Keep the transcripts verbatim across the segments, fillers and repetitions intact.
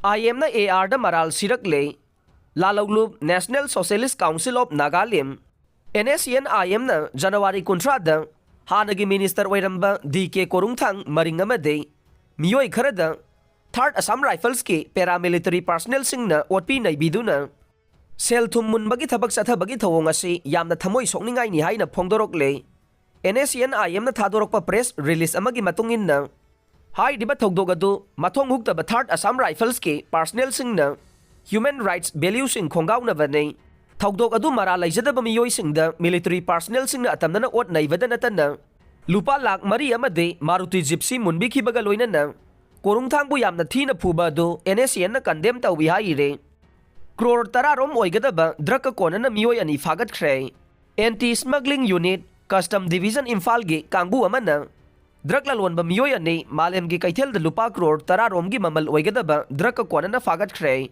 ꯑꯥꯏ ꯑꯦꯝꯅ ꯑꯦ ꯑꯥꯔꯗ ꯃꯔꯥꯜ ꯁꯤꯔꯛꯂꯦ꯫ ꯂꯥꯂꯧꯂꯨꯞ National Socialist Council of Nagalim, NSCN-IM-ꯅ January ꯀꯨꯟꯊ꯭ꯔꯥꯗ ꯍꯥꯟꯅꯒꯤ minister ꯑꯣꯏꯔꯝꯕ ꯗꯤ ꯀꯦ ꯀꯣꯔꯨꯡꯊꯥꯡ ꯃꯔꯤꯡ ꯑꯃꯗꯤ ꯃꯤꯑꯣꯏ ꯈꯔꯗ Third Assam Rifles-ꯀꯤ paramilitary personnel-ꯁꯤꯡꯅ ꯑꯣꯠꯄꯤ ꯅꯩꯕꯤꯗꯨꯅ ꯁꯦꯜ ꯊꯨꯝ ꯃꯨꯟꯕꯒꯤ ꯊꯕꯛ ꯆꯠꯊꯕꯒꯤ ꯊꯧꯑꯣꯡ ꯑꯁꯤ ꯌꯥꯝꯅ ꯊꯃꯣꯏ ꯁꯣꯛꯅꯤꯡꯉꯥꯏꯅꯤ ꯍꯥꯏꯅ ꯐꯣꯡꯗꯣꯔꯛꯂꯦ꯫ NSCN-IM-ꯅ ꯊꯥꯗꯣꯔꯛꯄ press release ꯑꯃꯒꯤ ꯃꯇꯨꯡ ꯏꯟꯅ, ꯍꯥꯏꯔꯤꯕ ꯊꯧꯗꯣꯛ ꯑꯗꯨ ꯃꯊꯣꯡ ꯍꯨꯛꯇꯕ Third Assam Rifles-ꯀꯤ personnel-ꯁꯤꯡꯅ human rights value-ꯁꯤꯡ ꯈꯣꯡꯒꯥꯎꯅꯕꯅꯤ꯫ ꯊꯧꯗꯣꯛ ꯑꯗꯨ ꯃꯔꯥꯜ ꯂꯩꯖꯗꯕ ꯃꯤꯑꯣꯏꯁꯤꯡꯗ military personnel-ꯁꯤꯡꯅ ꯑꯇꯝꯅꯅ ꯑꯣꯠ ꯅꯩꯕꯗ ꯅꯠꯇꯅ ꯂꯨꯄꯥ ꯂꯥꯈ ꯃꯔꯤ ꯑꯃꯗꯤ Maruti Gypsy ꯃꯨꯟꯕꯤꯈꯤꯕꯒ ꯂꯣꯏꯅꯅ ꯀꯣꯔꯨꯡꯊꯥꯡꯕꯨ ꯌꯥꯝꯅ ꯊꯤꯅ ꯐꯨꯕ ꯑꯗꯨ NSCN-ꯅ condemn ꯇꯧꯏ ꯍꯥꯏꯔꯤ꯫ ꯀ꯭ꯔꯣꯔ ꯇꯔꯥ ꯔꯣꯝ ꯑꯣꯏꯒꯗꯕ drug-ꯀ ꯀꯣꯟꯅꯅ ꯃꯤꯑꯣꯏ ꯑꯅꯤ ꯐꯥꯒꯠꯈ꯭ꯔꯦ꯫ Anti Smuggling Unit, Custom Division ꯏꯝꯐꯥꯜꯒꯤ ꯀꯥꯡꯕꯨ ꯑꯃꯅ drug ꯂꯂꯣꯟꯕ ꯃꯤꯑꯣꯏ ꯑꯅꯤ ꯃꯥꯂꯦꯝꯒꯤ ꯀꯩꯊꯦꯜꯗ ꯂꯨꯄꯥ ꯀ꯭ꯔꯣꯔ ꯇꯔꯥ ꯔꯣꯝꯒꯤ ꯃꯃꯜ ꯑꯣꯏꯒꯗꯕ drug-ꯀ ꯀꯣꯟꯅꯅ ꯐꯥꯒꯠꯈ꯭ꯔꯦ꯫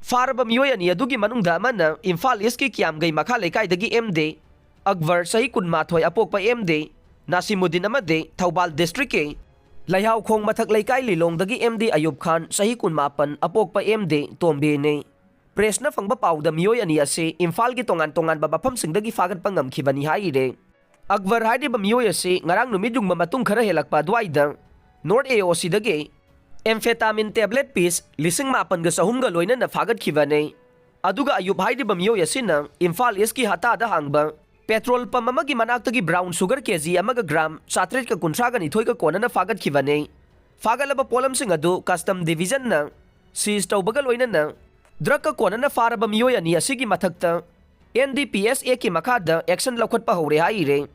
ꯐꯥꯔꯕ ꯃꯤꯑꯣꯏ ꯑꯅꯤ ꯑꯗꯨꯒꯤ ꯃꯅꯨꯡꯗ ꯑꯃꯅ ꯏꯝꯐꯥꯜ ꯏꯁꯀꯤ ꯀꯤꯌꯥꯝꯒꯩ ꯃꯈꯥ ꯂꯩꯀꯥꯏꯗꯒꯤ ꯑꯦꯝ ꯗꯤ ꯑꯛꯕꯔ, ꯆꯍꯤ ꯀꯨꯟꯃꯥꯊꯣꯏ, ꯑꯄꯣꯛꯄ ꯑꯦꯝ ꯗꯤ ꯅꯥꯁꯤꯃꯨꯗꯤꯟ ꯑꯃꯗꯤ ꯊꯧꯕꯥꯜ ꯗꯤꯁꯇ꯭ꯔꯤꯛꯀꯤ ꯂꯩꯍꯥꯎꯈꯣꯡ ꯃꯊꯛ ꯂꯩꯀꯥꯏ ꯂꯤꯂꯣꯡꯗꯒꯤ ꯑꯦꯝ ꯗꯤ ꯑꯌꯨꯕ ꯈꯥꯟ, ꯆꯍꯤ ꯀꯨꯟꯃꯥꯄꯟ, ꯑꯄꯣꯛꯄ ꯑꯦꯝ ꯗꯤ ꯇꯣꯝꯕꯤꯅꯤ꯫ Press-ꯅ ꯐꯪꯕ ꯄꯥꯎꯗ ꯃꯤꯑꯣꯏ ꯑꯅꯤ ꯑꯁꯤ ꯏꯝꯐꯥꯜꯒꯤ ꯇꯣꯉꯥꯟ ꯇꯣꯉꯥꯟꯕ ꯃꯐꯝꯁꯤꯡꯗꯒꯤ ꯐꯥꯒꯠꯄ ꯉꯝꯈꯤꯕꯅꯤ ꯍꯥꯏꯔꯤꯔꯦ꯫ ꯑꯛꯕꯔ ꯍꯥꯏꯔꯤꯕ ꯃꯤꯑꯣꯏ ꯑꯁꯤ ꯉꯔꯥꯡ ꯅꯨꯃꯤꯠ ꯌꯨꯡꯕ ꯃꯇꯨꯡ ꯈꯔ ꯍꯦꯜꯂꯛꯄ ꯑꯗꯨꯋꯥꯏꯗ North A O C-ꯗꯒꯤ amphetamine tablet piece ꯂꯤꯁꯤꯡ ꯃꯥꯄꯟꯒ ꯆꯍꯨꯝꯒ ꯂꯣꯏꯅꯅ ꯐꯥꯒꯠꯈꯤꯕꯅꯤ꯫ ꯑꯗꯨꯒ ꯑꯌꯨꯕ ꯍꯥꯏꯔꯤꯕ ꯃꯤꯑꯣꯏ ꯑꯁꯤꯅ ꯏꯝꯐꯥꯜ ꯏꯁꯀꯤ ꯍꯇꯥꯗ ꯍꯥꯡꯕ petrol pump ꯑꯃꯒꯤ ꯃꯅꯥꯛꯇꯒꯤ brown sugar K G ꯑꯃꯒ gram ꯆꯥꯇ꯭ꯔꯦꯠꯀ ꯀꯨꯟꯊ꯭ꯔꯥꯒ ꯅꯤꯊꯣꯏꯒ ꯀꯣꯟꯅꯅ ꯐꯥꯒꯠꯈꯤꯕꯅꯤ꯫ ꯐꯥꯒꯠꯂꯕ ꯄꯣꯠꯂꯝꯁꯤꯡ ꯑꯗꯨ Custom Division-ꯅ seize ꯇꯧꯕꯒ ꯂꯣꯏꯅꯅ drug-ꯀ ꯀꯣꯟꯅꯅ ꯐꯥꯔꯕ ꯃꯤꯑꯣꯏ ꯑꯅꯤ ꯑꯁꯤꯒꯤ ꯃꯊꯛꯇ N D P S Act-ꯀꯤ ꯃꯈꯥꯗ action ꯂꯧꯈꯠꯄ ꯍꯧꯔꯦ ꯍꯥꯏꯔꯦ꯫